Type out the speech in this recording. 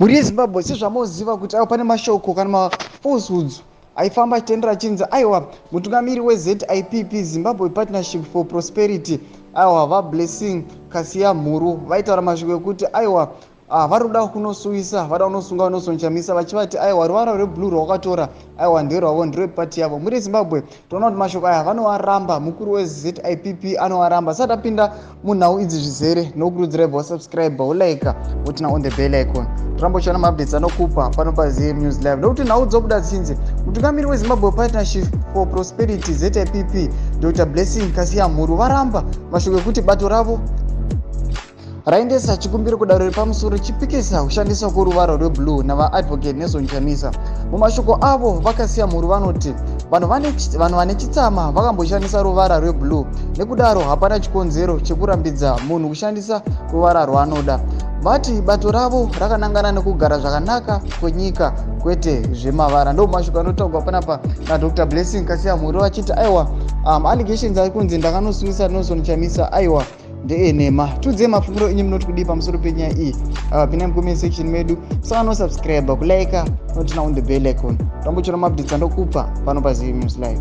Mhuri yeZimbabwe, sezvamoziva kuti aiwa, pane mashoko kana mafalsehoods aifamba achitendera achinzi aiwa, mutungamiri weZIPP, Zimbabwe Partnership for Prosperity, aiwa, vaBlessing Kasiyamhuru vaitaura mashoko ekuti aiwa, vari kuda kunosuwisa, vada kunosunga Nelson Chamisa, vachivati aiwa, ruvara rweblue rwakatora aiwa nderwavo, nderwepati yavo. Mhuri yeZimbabwe, toona kuti mashoko aya vanoaramba, mukuru weZIPP anoaramba. Sati apinda munhau idzi zvizere, nokurudzirai bva wasubscribe, wolike, woturn on the bell icon, toramba uchiona maupdates anokupa pano paZM News Live. Nokuti nhau dzobuda dzichinzi mutungamiri weZimbabwe Partnership for Prosperity, ZIPP, Dr Blessing Kasiyamhuru varamba mashoko ekuti bato ravo raendesa chikumbiro kudare repamusoro chipikisa kushandiswa kworuvara rweblue navaadvocate Nelson Chamisa. Mumashoko avo, vaKasiyamhuru vanoti vanhu vane chitsama vakamboshandisa ruvara rweblue, nekudaro hapana chikonzero chekurambidza munhu kushandisa ruvara rwaanoda. Vati bato ravo rakanangana nekugara zvakanaka kwenyika, kwete zvemavara. Ndo mashoko anotaurwa panapa naDr Blessing Kasiyamhuru, vachiti aiwa, allegations ari kunzi ndakanosungisa Nelson Chamisa aiwa ndeenhema. Tiudzei mafungiro enyu, munoti kudii pamusoro penyaya iyi? Pinai mucomment section medu, musanosubscribe, kulike, noturn on the bell icon, tambochora maupdates andokupa pano paZM News Live.